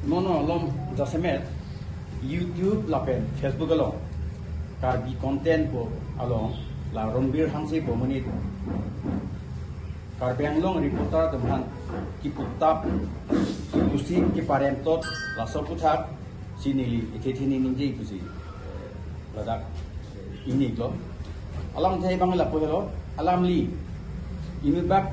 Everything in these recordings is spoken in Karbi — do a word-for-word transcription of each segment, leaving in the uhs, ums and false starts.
Nono alom jasemet YouTube lapen Facebook along Karbi Content pu along la Ronbir Hanse pu amonit Karbi Anglong Reporter atum aphan kiputap, kipusi, kiparemtot, laso aputhak si neli ethe thini ningje pusi, eh, ladak, eh, ingni-iklo. Alamthe abang lapu helo, alangliphan inutbak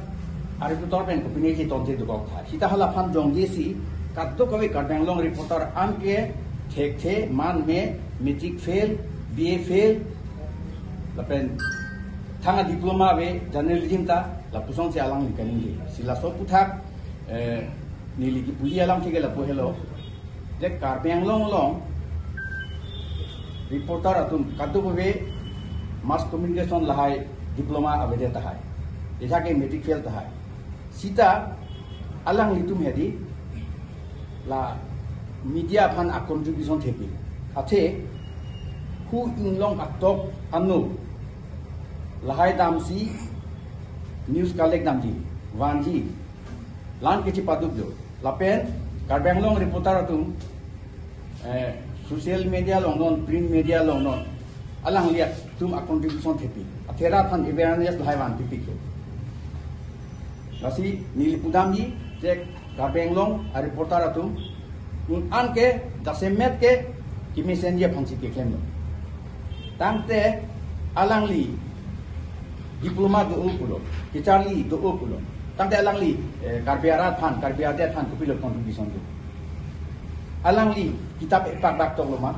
a-reporter pen kopine ketonte dokok tha. Sita halaphan jongjesi kadokave Karbi Anglong Reporter anke thekthe, man me, matric fail, B A fail, lapen thang a-diploma ave journalism ta, lapusonsi alangli kaningje. Si laso aputhak, eh, neli kipuji alamthe ke lapu helo. Je Karbi Anglong along reporter atum kadokave mass communication lahai diploma avedet tahai, ejake matric fail tahai. Sita alanglitum hedi la media aphan a-contribution thepik. Athe hu inglong atok ano lahai damsi news collect damji, vanji, la-an kechepaduk jo. Lapen Karbi Anglong Reporter atum, eh, social media along non, print media along non, alanglitum a-contribution thepik. Athe rat aphan awareness lahai vanpipik jo. Lasi neli pudamji je Karbi Anglong a-reporter atum un anke jasemet ke kemesenji aphansi keklemlo. Tangte alangli diploma do-o pulo, kecharli do-o pulo. Tangte alangli, eh, Karbi arat aphan, Karbi adet aphan kopilo contribution do? Alangli kitap epak bak toklo ma?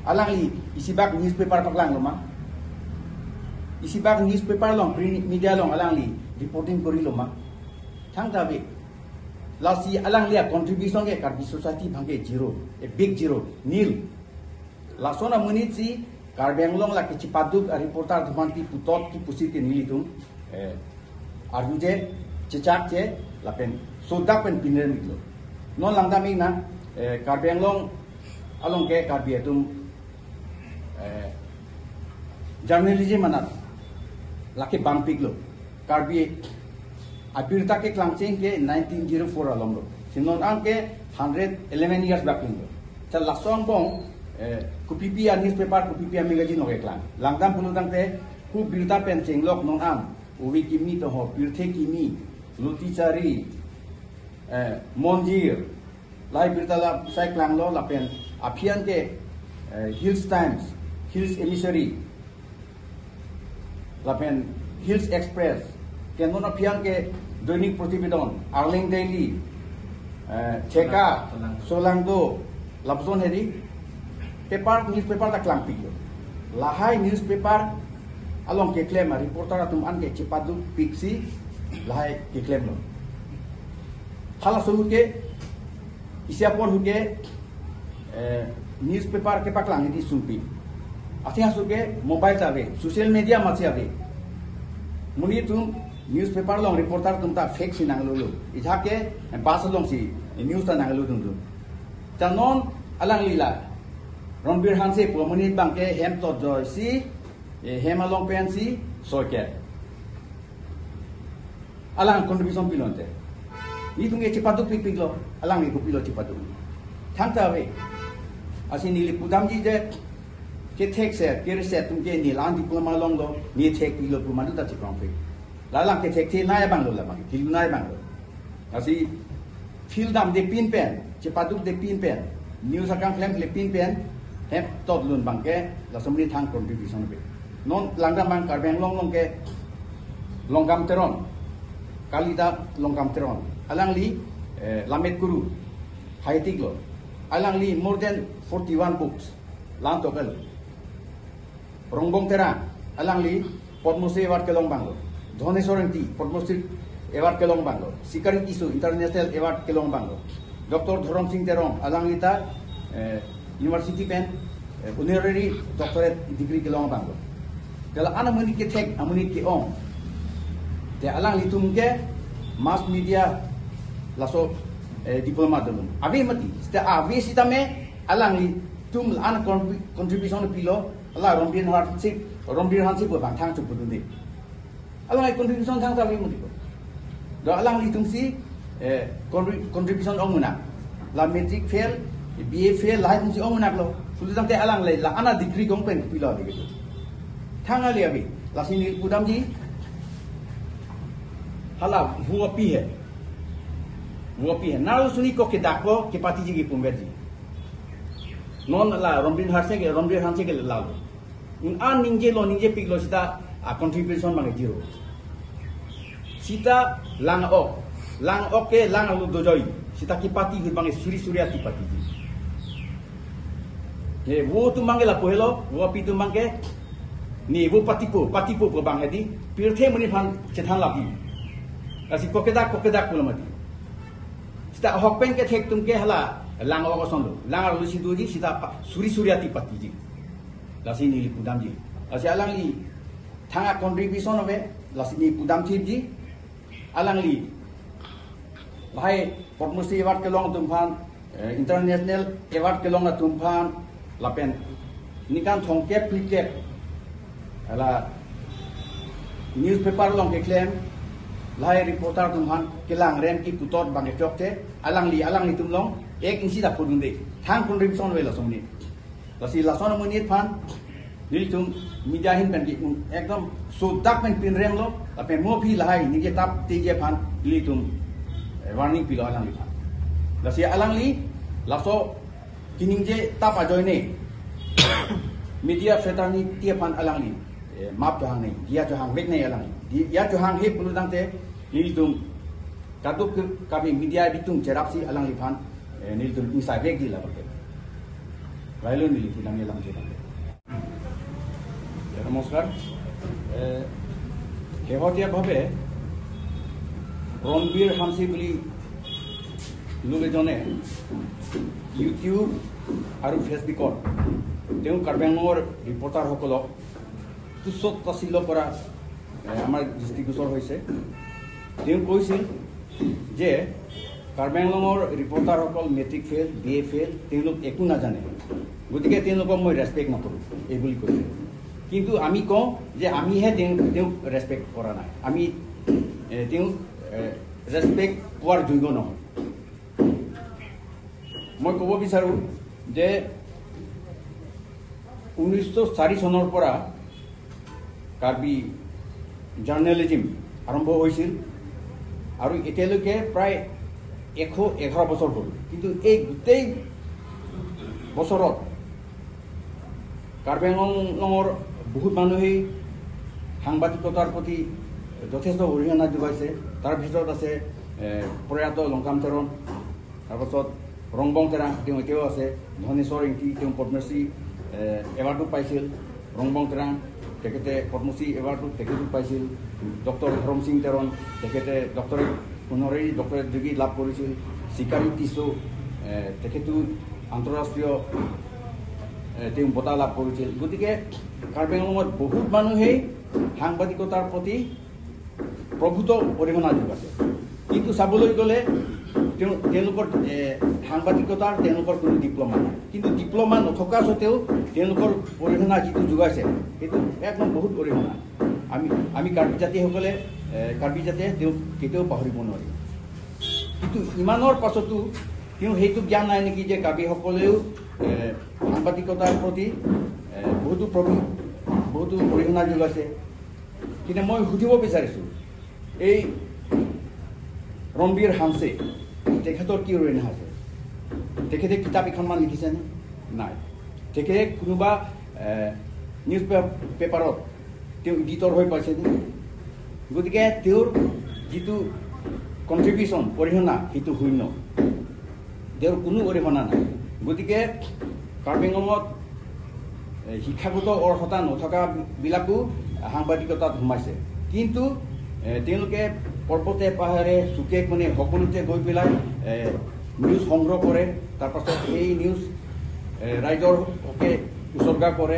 Alangli isibak newspaper paklanglo ma? Isibak newspaper along, print media along alangli reporting korilo ma? Thangta ave. Lasi alangli a-contribution ke Karbi society abangke zero, a big zero, nil. Lason amonitsi Karbi Anglong la kechepaduk a-reporter atum aphan kiputot kipusi ke nelitum, eh, arjuje, chechakche, lapen sodak pen pinrem-iklo. Non langdam-iknang, eh, Karbi Anglong along ke Karbi atum, eh, journalism anat lake bangpiklo. Karbi abirta keklangcheng ke nineteen zero four along lo. Si non anke hundred eleven years bak lo. Cha laso angbong, eh, kopipi a-newspaper, kopipi a-magazine lo keklang? Langdam pulo tangte, hu birta pen chenglok non an, ove kimi toho, pirthe kimi, loti chari, eh, monjir, lahai birta la sai klanglo, lapen aphi an ke, eh, Hills Times, Hills Emissary, lapen Hills Express, ke non aphi an ke Doinik Protibedon, Arleng Daily, eh, Cheka, Solangdo, Solangdo, lapuson hedi paper, newspaper ta klangpiklo. Lahai newspaper along keklem a-reporter atum anke chepadukpiksi lahai keklemlo. Halaso ahut ke, isi apor ahut ke, eh, newspaper kepaklang hedi sungpik. Athe halaso ahut ke mobile ta ave, social media masi ave. Monit atum newspaper along reporter atum ta fake si nanglolo. Ejake, eh, bus alongsi, eh, news ta nanglo dungdung. Cha non alangli la Ronbir Hanse pu amonit abangke hem tot joisi, eh, hem along pensi soiket. Alang contribution pilo ante? Nelitum ke chepadukpikpiklo, alang ke kopilo chepaduk? Thangta ave. Lasi neli pudamji je, kethekser, kereset atum ke ne la-an diploma longlo, ne thekpiklo pu madu ta chekrongpik. La alang kethekthe nai abanglo, la abang kelun nai abanglo. Lasi field damde pin pen, chepadukde pin pen, news akam klemkle pin pen, hem tot lun abangke, laso amonit thang contribution ave. Non langdam abang Karbi Anglong along ke Longkam Teron, Kalida Longkam Teron, alangli, eh, Lammet Kuru, haitiklo. Alangli more than forty-one books, la-an total. Rongbong Terang, alangli Padma Shri Award kelong abanglo. Dhoneswar Engti, Padma Shri Award kelong abanglo. Sikari Tisso, International Award kelong abanglo. Doctor Dhorom Sing Terong, alangli ta, eh, university pen, eh, honorary doctorate degree kelong abanglo. Te la-an amonit kethek, amonit ke-ong, te alanglitum ke mass media laso, eh, diploma dolo. Ave mati, seta ave sitame alanglitum la-an contribu-, contribution pilo, la Ronbir Hanse, Ronbir Hanse pu abang thang chupudunde. Alang contribution thangta ave mati ko. Do alanglitumsi, eh, contribu-, contribution ong muna. La matric fail, B A fail, lahai si ong nak lo. Pulo tangte alang le la ana degree kong pen pilo de gitu. Thang ali abi, lasi neli pudamji. Hala, hu api he. Hu api he. Naro suni ko kedak ko, kepatiji ke pumberji. Non la Ronbir Hanse ke, Ronbir Hanse ke lalo. Un an ningjelo, ningjepiklo seta, a contribution abang zero. Seta lang-ok, lang-ok ke lang-ok dojoi. Seta kepati ahut abang suri suri ati pati. Ne vo atum abang ke lapu helo, vo api atum abang ke, ne vo patipo, patipo pu abang hedi, pirthe monit aphan chethan lapi. Lasi ko kedak, ko kedak pulo mati. Seta ahok pen kethek atum ke hala lang-ok asonlo, lang-ok si doji, seta pa-, suri suri ati patiji. Lasi neli pudamji. Lasi alangli thang a contribution ave, lasi neli pudam thipji. Alangli lahai Padma Shri Award kelong atum aphan, eh, International Award kelong atum aphan, lapen ningkan thomkep phlikep, hala newspaper along keklem, lahai reporter atum aphan kelang rem kipu tot abang kechokche, alangli, alanglitum along ek inchi ta pudunde. Thang contribution ave lason ni. Lasi lason amonit aphan nelitum media ahin pen ke ekdom sodak pen pinrem lo, lapen mo aphi lahai ningje tap teje aphan nelitum, eh, warning pilo alangliphan. Lasi alangli laso keningje tap ajoine media fraternity aphan alangli, eh, map chohang nai, dia chohang vek nai alangli. Dia chohang he pulo tangte nelitum kaduk ke kami media bitung cherapsi alangliphan, eh, nelitum insai vekji la pakai. Lailo neli pudamji alam je pakai. Ya, নমস্কাৰ। এ, শেহতীয়াভাৱে ৰণবীৰ হানসি বুলি লোক এজনে YouTube আৰু Facebookত তেওঁ কাৰ্বি আংলঙৰ ৰিপৰ্টাৰসকলক তুচ্ছ তাচ্ছিল্য কৰা, এ, আমাৰ দৃষ্টিগোচৰ হৈছে। তেওঁ কৈছিল যে কাৰ্বি আংলঙৰ ৰিপৰ্টাৰসকল matric fail, B A fail, তেওঁলোক একো নাজানে, গতিকে তেওঁলোকক মই ৰেচপেক্ট নকৰোঁ, এই বুলি কৈছিল। কিন্তু আমি কওঁ যে আমিহে তেওঁ, তেওঁক ৰেচপেক্ট কৰা নাই, আমি, এ, তেওঁক, এ, ৰেচপেক্ট পোৱাৰ যোগ্য নহয়। মই ক'ব বিচাৰোঁ যে ঊনৈছশ চাৰি চনৰ পৰা কাৰ্বি জাৰ্নেলিজিম আৰম্ভ হৈছিল আৰু এতিয়ালৈকে প্ৰায় এশ এঘাৰ বছৰ হ'ল। কিন্তু এই গোটেই বছৰত কাৰ্বি আংলঙৰ বহুত মানুহেই সাংবাদিকতাৰ প্ৰতি যথেষ্ট অৰিহণা যোগাইছে। তাৰ ভিতৰত আছে, এ, প্ৰয়াত লংকাম তেৰণ, তাৰপাছত ৰংবং তেৰাং, তেওঁ এতিয়াও আছে। ধনেশ্বৰ ইংতি, তেওঁ পদ্মশ্ৰী, এ, এৱাৰ্ডো পাইছিল। ৰংবং তেৰাং, তেখেতে পদ্মশ্ৰী এৱাৰ্ডো তেখেতো পাইছিল। ডক্টৰ ধৰম সিং তেৰণ, তেখেতে ডক্টৰেট, অনাৰেৰী ডক্টৰেট ডিগ্ৰী লাভ কৰিছিল। চিকাৰী টিছো, এ, তেখেতো আন্তঃৰাষ্ট্ৰীয়, এ, তেওঁ বঁটা লাভ কৰিছিল। গতিকে কাৰ্বি আংলঙত বহুত মানুহেই সাংবাদিকতাৰ প্ৰতি প্ৰভূত অৰিহণা যোগাইছে। কিন্তু চাবলৈ গ'লে তেওঁ, তেওঁলোকৰ, এ, সাংবাদিকতাৰ তেওঁলোকৰ কোনো ডিপ্ল'মা নাই। কিন্তু ডিপ্ল'মা নথকা স্বত্বেও তেওঁলোকৰ অৰিহণা যিটো যোগাইছে, সেইটো একদম বহুত অৰিহণা। আমি, আমি কাৰ্বি জাতিসকলে, এ, কাৰ্বি জাতিয়ে তেওঁক কেতিয়াও পাহৰিব নোৱাৰে। কিন্তু ইমানৰ পাছতো তেওঁ সেইটো জ্ঞান নাই নেকি যে কাৰ্বিসকলেও, এ, সাংবাদিকতাৰ প্ৰতি, এ, বহুতো প্ৰবি-, বহুতো অৰিহণা যোগাইছে। কিন্তু মই সুধিব বিচাৰিছোঁ, এই ৰণবীৰ হানছে, তেখেতৰ কি অৰিহণা আছে? তেখেতে কিতাপ এখনমান লিখিছেনে? নাই। তেখেতে কোনোবা, এ, নিউজ পে-, পেপাৰত তেওঁ এডিটৰ হৈ পাইছেনে? গতিকে তেওঁৰ যিটো কণ্ট্ৰিবিউশ্যন, অৰিহণা, সেইটো শূন্য। তেওঁৰ কোনো অৰিহণা নাই। গতিকে কাৰ্বি আংলঙত, এ, শিক্ষাগত অৰ্হতা নথকাবিলাকো সাংবাদিকতাত সোমাইছে। কিন্তু, এ, তেওঁলোকে পৰ্বতে পাহাৰে চুকে কোণে সকলোতে গৈ পেলাই, এ, নিউজ সংগ্ৰহ কৰে, তাৰপাছত সেই নিউজ, এ, ৰাইজৰ হকে উচৰ্গা কৰে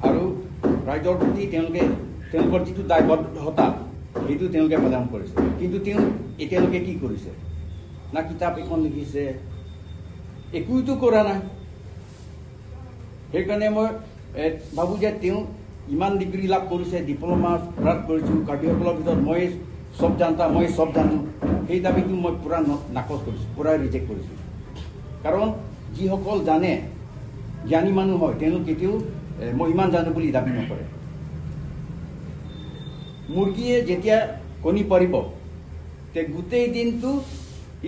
আৰু ৰাইজৰ প্ৰতি তেওঁলোকে, তেওঁলোকৰ যিটো দায়বদ্ধতা, সেইটো তেওঁলোকে পালন কৰিছে। কিন্তু তেওঁ এতিয়ালৈকে কি কৰিছে? না কিতাপ এখন লিখিছে, একোতো কৰা নাই। সেইকাৰণে মই, এ, ভাবোঁ যে তেওঁ ইমান ডিগ্ৰী লাভ কৰিছে, ডিপ্ল'মা লাভ কৰিছোঁ, কাৰ্বিসকলৰ ভিতৰত মই চব জানতা, মই চব জানো, সেই দাবীটো মই পূৰা ন-, নাকচ কৰিছোঁ, পূৰা ৰিজেক্ট কৰিছোঁ। কাৰণ যিসকল জানে, জ্ঞানী মানুহ হয়, তেওঁলোক কেতিয়াও এ, মই ইমান জানো বুলি দাবী নকৰে। মুৰ্গীয়ে যেতিয়া কণী পাৰিব, তে গোটেই দিনটো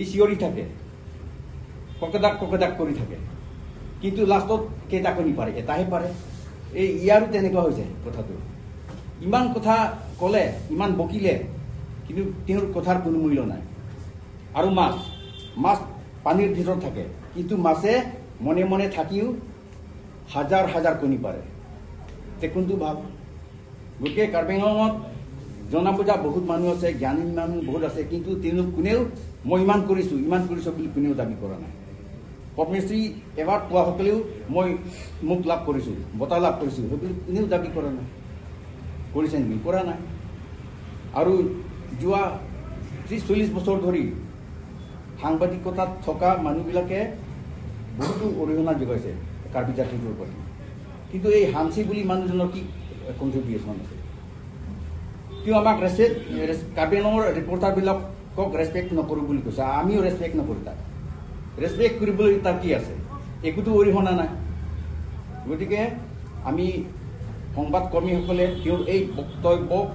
ই চিঞৰি থাকে, ককদাক ককদাক কৰি থাকে, কিন্তু লাষ্টত কেইটা কণী পাৰে? এটাহে পাৰে। এই ইয়াৰো তেনেকুৱা হৈছে কথাটো। ইমান কথা ক'লে, ইমান বকিলে, কিন্তু তেওঁৰ কথাৰ কোনো মূল্য নাই। আৰু মাছ, মাছ পানীৰ ভিতৰত থাকে, কিন্তু মাছে মনে মনে থাকিও হাজাৰ হাজাৰ কণী পাৰে। তে কোনটো ভাল? গতিকে কাৰ্বি আংলঙত জনা বুজা বহুত মানুহ আছে, জ্ঞানী মানুহ বহুত আছে, কিন্তু তেওঁলোক কোনেও মই ইমান কৰিছো, ইমান কৰিছো বুলি কোনেও দাবী কৰা নাই। পদ্মশ্ৰী এৱাৰ্ড পোৱাসকলেও মই, মোক লাভ কৰিছো, বঁটা লাভ কৰিছো, সেইবুলি কোনেও দাবী কৰা নাই। কৰিছে নেকি? কৰা নাই। আৰু যোৱা ত্ৰিশ চল্লিশ বছৰ ধৰি সাংবাদিকতাত থকা মানুহবিলাকে বহুতো অৰিহণা যোগাইছে কাৰ্বি জাতিটোৰ প্ৰতি। কিন্তু এই হামচি বুলি মানুহজনৰ কি কণ্ট্ৰিবিউশ্যন আছে? তেওঁ আমাক ৰেচপেক্ট, কাৰ্বি আংলঙৰ ৰিপৰ্টাৰবিলাকক ৰেচপেক্ট নকৰোঁ বুলি কৈছে, আমিও ৰেচপেক্ট নকৰোঁ তাক। ৰেচপেক্ট কৰিবলৈ তাৰ কি আছে? একোতো অৰিহণা নাই। গতিকে আমি সংবাদকৰ্মীসকলে তেওঁৰ এই বক্তব্যক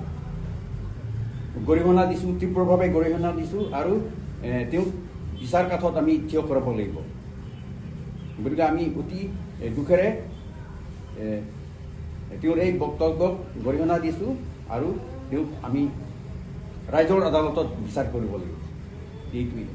গৰিহণা দিছোঁ, তীব্ৰভাৱে গৰিহণা দিছোঁ আৰু এ, তেওঁক বিচাৰ কাঠত আমি থিয় কৰাব লাগিব। গতিকে আমি অতি এ, দুখেৰে এ, তেওঁৰ এই বক্তব্যক গৰিহণা দিছোঁ আৰু তেওঁক আমি ৰাইজৰ আদালতত বিচাৰ কৰিব লাগিব। এইটোৱেই।